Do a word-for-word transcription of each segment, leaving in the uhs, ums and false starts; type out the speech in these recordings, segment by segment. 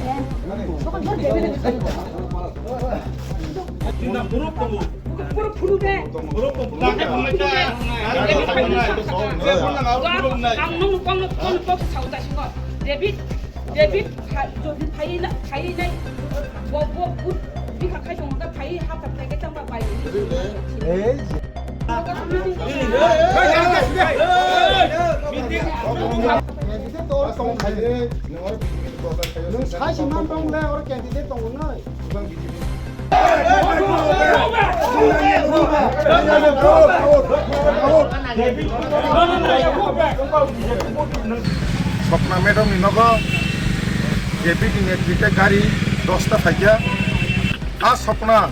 Ang nung nung kong nung kong nung kok sa uta singo. David, David, jodi phai na, phai nai, bo, bo, but, bikha khai song ta phai ha ta phai ke tang ba bai. Ei. Nwng sai si man tong le, oro candidate tongo nai. Swapna madam ni nogo J P P ni netrite gari dosta phaikha. A Swapna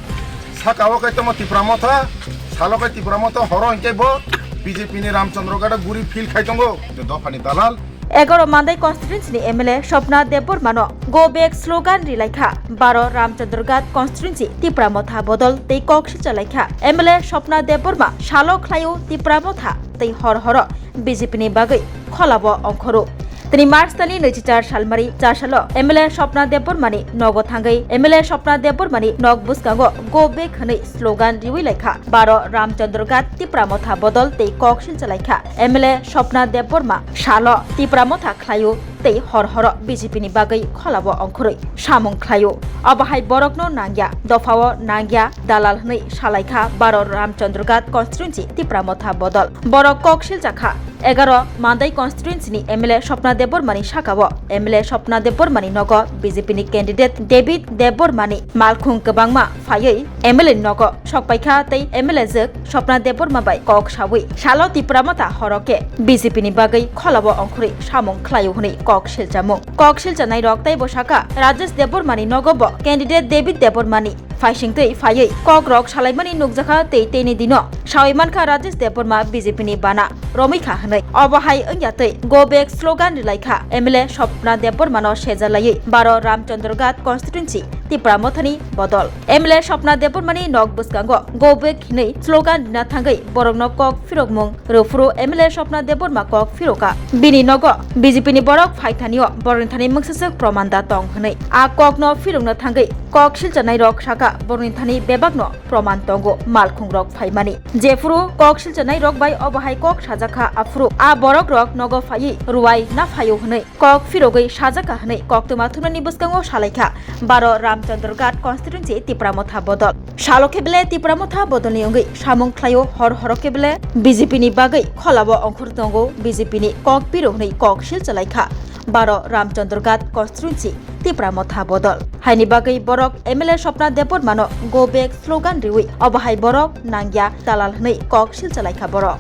saka o khe tamo Tipra Motha, salo khe Tipra Motha, horo hinkhe bo B J P ni Ramchandra Gada guri field khai tongo. Dophani dalal. Egaroh Mandai constituency ni M L A Swapna Debbarma no go back slogan ri laikha. Baro Ramchandra Ghat constituency Tipra Motha bodol tei kok silcha laikha. M L A Swapna Debbarma salo khlaio Tipra Motha tei hor horo B J P ni bagwi kholabo ongkhoro. Tini March talni naichi char salmari char salo M L A Swapna Debbarma ni nogo thangwi M L A Swapna Debbarma ni nok bwskango go back hwnwi slogan riwi laikha. Baro Ramchandra Ghat Tipra Motha bodol tei kok silcha laikha. M L A Swapna Debbarma salo Tipra Motha khlaio tei hor horo B J P ni bagwi kholabo ongkhorwi samung khlaio. Obo hai borokno nangya, dophao nangya, dalal hwnwi salaikha Baro Ramchandra Ghat constituency Tipra Motha bodol. Borok kok silchakha egaroh Mandai constituency ni M L A Swapna Debbarma ni sakao M L A Swapna Debbarma ni nogo B J P ni candidate David Debbarma ni malkhung kwbangma phaiwi M L A ni nogo sokpaikha tei M L A jwk Swapna Debbarma bai kok sawi salo Tipra Motha horo khe B J P ni bagwi kholabo ongkhorwi samung khlaio hwnwi kok silchamung. Kok silchanai rok tei bo saka Rajesh Debbarma ni nogo bo candidate David Debbarma ni phaisingtwi phaiwi kok rok salaimani nukjakha tei teini dino sawi mankha Rajesh Debbarma B J P ni bana romwi kha hwnwi. Obo hai wngya twi go back slogan rilaikha M L A Swapna Debbarma no sejalaiwi Baro Ramchandra Ghat constituency Tipra Mothani bodol. M L A Swapna Debbarmani nok bwskango go back hinwi slogan rina thangwi borokno kok phirokmung rwphuru M L A Swapna Debbarma kok phiroka. Bini nogo B J P ni borok phaithanio borokni thani mungsaswk proman da tong hwnwi. A kokno phirokna thangwi kok silchanai rok saka borokni thani bebakno proman tongo malkhung rok phaimani. Jephuru kok silchanai rok bai obo hai kok sajak kha aphuru a borok rok nogo phaiwi ruwai na phaio hwnwi kok phirogwi sajak kha hwnwi koktwma thumnani bwskango salaikha Baro Ramchandra Ghat constituency Tipra Motha bodol. Salo khe bele Tipra Motha bodolni wngwi samung khlaio hor horo khe bele B J P ni bagwi kholabo ongkhor tongo B J P ni kok phiro hwnwi kok silchalaikha Baro Ramchandra Ghat constituency Tipra Motha bodol. Haini bagwi borok M L A Swapna Debbarmano go back slogan riwi obo hai borok nangya dalal hwnwi kok silchalaikha borok.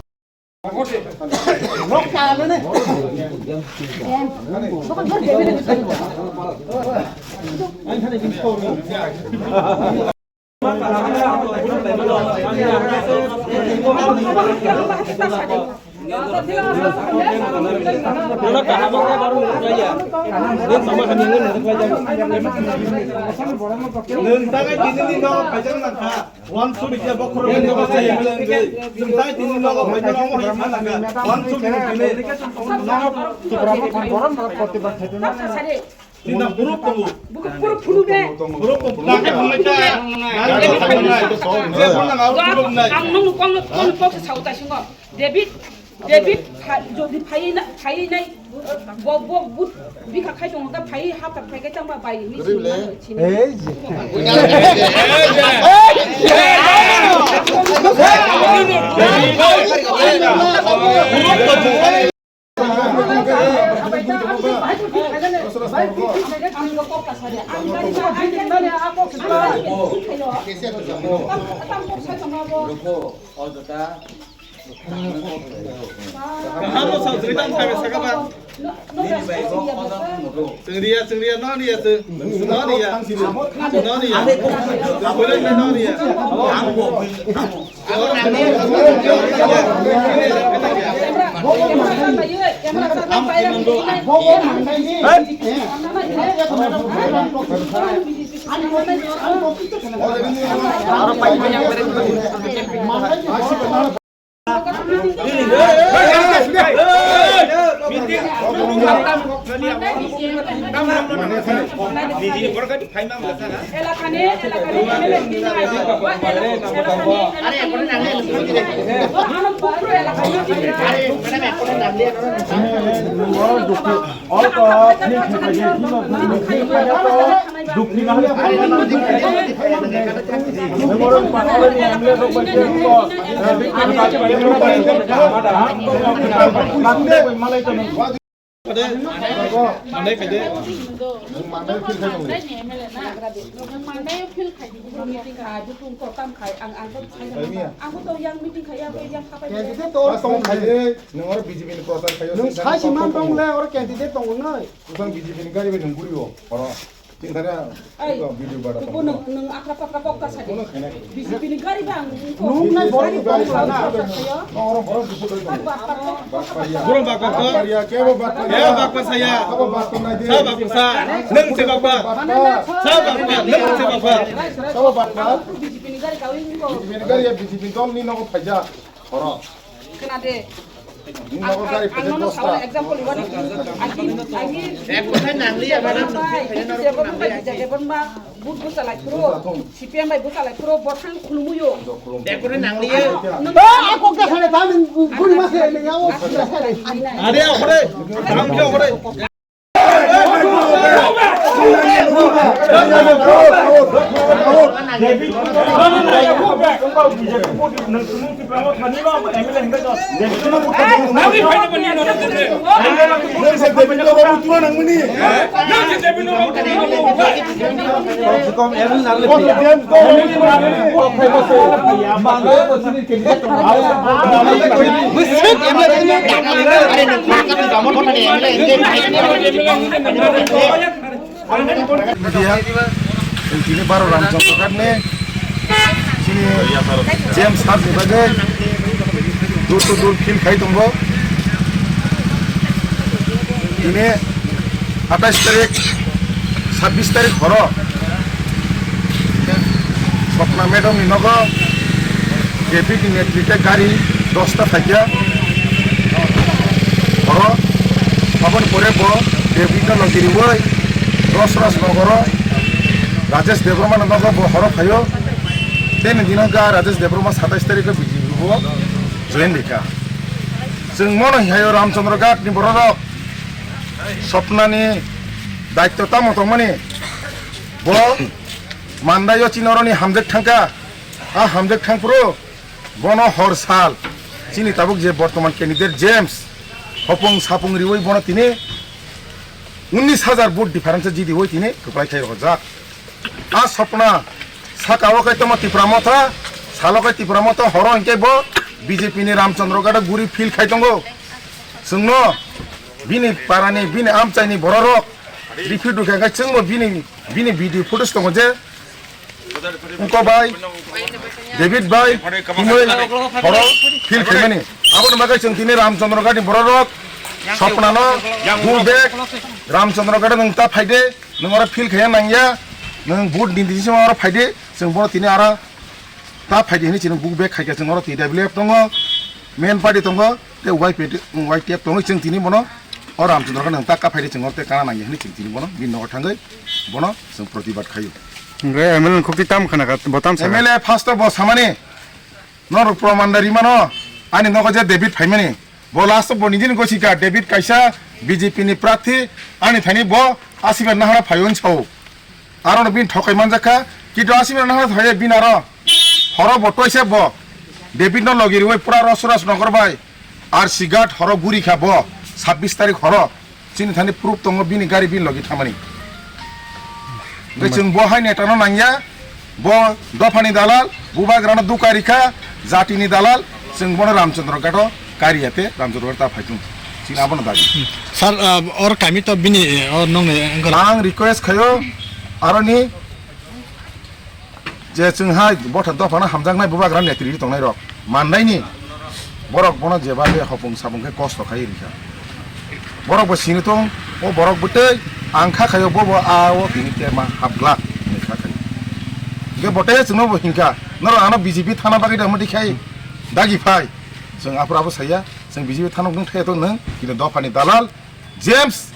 Nwng tagai tini ni nogo phaijak nang kha. Wan suri khe bokhorok ni nogo sai hwnwi. Nwng tagai tini nogo phaijak nang kha. Wan suri ni tini. Tina buruk tongo. Buruk tongo. Buruk tongo. Buruk tongo. Ang nung kong kong kok sa utai singo. David, David, pha-, jodi phai na, phai nai, bo, bo, but, bikha khai tongo ta phai, hapta phai kai tangma bai, mi si ma no chini. Ei, je. Kaham no sa jwri tang thai saka ba. Chwngriya, chwngriya, no riya chwng. No riya. No riya. Chwngriya, no riya. Candidate to oro tong khai de, nwng oro B J P ni prochar khaio, nwng sai se man tong le, oro candidate tong nai. Bwsang B J P ni gari bai nwng guri o, oro. Chini thani ang video bada tong. Nwng, nwng akra pakra kok ta sadi. B J P ni gari ba ang. Nwng nai borok ni tong sana. Oro borok dusu doi tong. Borok ba kok. Bakparia, kebo bakparia. Kebo bakpa saya. Kebo bakpa nai de. Sa bakpa sa. Nwng se bakpa. Sa bakpa, nwng se bakpa. Kebo bakpa. B J P ni gari kawing ko. B J P ni gari ya B J P dol ni nogo phaijak. Oro. Khna de. Ang, ang, ang nono sawi example iwani. Agi, agi. Ek kothai nangliya, madam. Isi Debbarma bai Vijay Debbarma bud bwsa lai phuru. C P M bai bwsa lai phuru, bo thang khulumuyo. Ek kothai nangliya. Nwng. Ah, ako khe khane ta nwng guri ma se, nwng yawo. Are, akore. Tang khe akore. Media, chini baro Ramchandra Ghat ni, chini James sir ni bagwi door to door field khai tongo. Tini atais tarik, sabbish tarik horo Swapna madam ni nogo David ni netrite gari dosta phaikha. Oro aboni pore bo David no logi riwi Rosras nogoro Rajesh Debbarma no nogo bo horo phaio. Tei ni dino ga Rajesh Debbarma satais tarikh o B J P bo join rikha. Chwng mono hihaio Ramchandra Ghat ni borok rok Swapna ni daityo tamo tongmani bo Mandai o chini oro ni hamjak thangkha. A hamjak thang phuru bono hor sal chini tabuk je bortoman candidate James hopung sapung riwi bono tini unnish hajar vote difference jidiwi tini kwplai khai rojak. A Swapna saka o kai tongma Tipra Motha, salo kai Tipra Motha, horo hinkhe bo B J P ni Ramchandra Ghat o guri field khai tongo. Chwngno bini parani, bini amchaini bororok riphi dukha khe chwngbo bini, bini video footage tongo je Ungko bai, David bai, himoi, horo, field khaimani. Aboni bagwi chwng tini Ramchandra Ghat ni bororok, Swapna no, go back, Ramchandra Ghat nwng ta phaide, nwng oro field khaiya nangya, nwng vote ni decision oro phaide, chwng bono tini aro ta phaide hwnwi chwng go back khaikha chwng oro T W F tongo, main party tongo, tei Y P T, Y T F tongo chwng tini bono, o Ramchandra Ghat nwng ta kaphai de chwng oro tei kana nangya hwnwi chwng tini bono, bini nogo thangwi bono chwng protibad khaio. Hwnkhe M L A ni khukti tam khna kha, bo tam sakha. M L A first o bo samani, norok proman da rimano, ani nogo je David phaimani. Bo last o bo nijini gosi kha, David kaisa B J P ni prarthi, ani thani bo asiba nahara phaio hwn sao. Aro no bini thokai manjak kha, kintu asiba nahara thai bini aro horo bo toisa bo David no logi riwi pura Rosras nogor bai R C Ghat horo guri kha bo sabbish tarik horo. Chini thani proof tongo bini gari bini logi thamani. Tei chwng bo hai neta no nangya, bo dophani dalal, bubagrano duka rikha, jatini dalal, chwng bono Ramchandra Ghat o kariya tei Ramchandra Ghat ta phaitung. Chini abono dabi. Sir, ah, or kami to bini, eh, or nong ni ang request khayo, aroni je chwng hai botha dophano hamjaknai bubagra netri tongnai rok mandaini borok bono jeba je hopung sapung khe kosto khai rikha. Borok bo sini tong, o borok bo tei ang kha khayo bo bo a o tini tema hapglak hinwi kha khayo. Ge bote chwngno bo hinkha, norok ano B J P thana bagwi da mudi khai dagi phai. Chwng aphuru abo saya. Nwng B J P thanok nwng thaiya to nwng, kintu dophani dalal James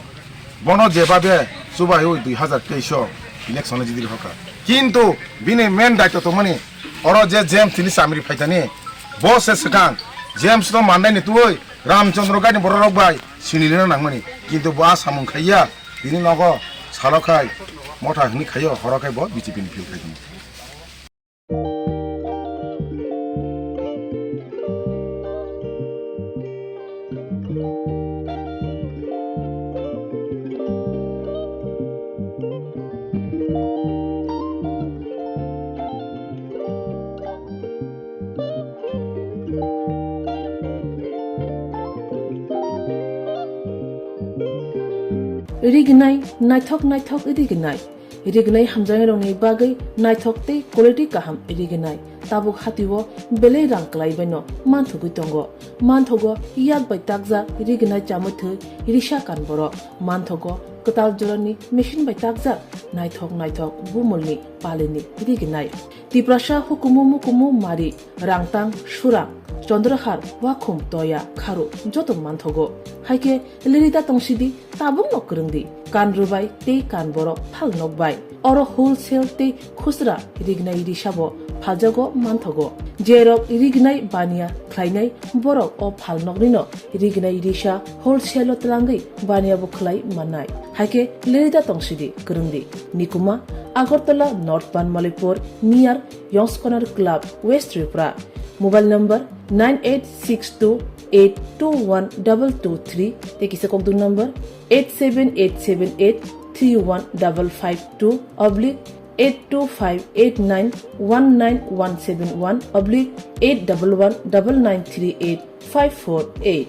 bono jebabe chubahiwi dui hazar teis o election jidi rwkha. Kintu bini main daityo tongmani oro je James tini chamri phaitani, bo se swkang James no mannaini twi Ramchandra Gani bororok bai sinilina nangmani. Kintu bo a samung khaiya, tini nogo salo khai motha hwnwi khaio, horo khai bo B J P ni field khai tongo. Rignai, naithok naithok rignai. Rignai hamjaknairokni bagwi naithok tei quality kaham rignai. Tabuk hatio belai rang kwlaibaino manthogwi tongo. Manthogo yak bai takjak rignai chamwi thwi risa kan borok. Manthogo kwtal jorani machine bai takjak naithok naithok bumulni palini rignai. Tiprasa hukumu mukumu mari, rangtang, surang, chondrahar, wakhum, toya, kharu joto manthogo. Haikhe lerida tongsidi, tabukno kwrwngdi. Kan rwbai tei kan borok phal nokbai. Oro wholesale tei khusra rignai risabo phaljago manthogo. Jerok rignai baniya khlainai borok o phal noknino rignai risa wholesale o twlangwi baniya bo khlai mannai. Haikhe lerida tongsidi kwrwngdi. Nikuma, Agartala North Banmalipur, near Yongskonar Club, West Tripura. Mobile number nine eight six two eight two one double two three, tei kisa kokdung number eight seven eight seven eight three one double five two oblique eight two five eight nine one nine one seven one oblique eight double one double nine three eight five four eight.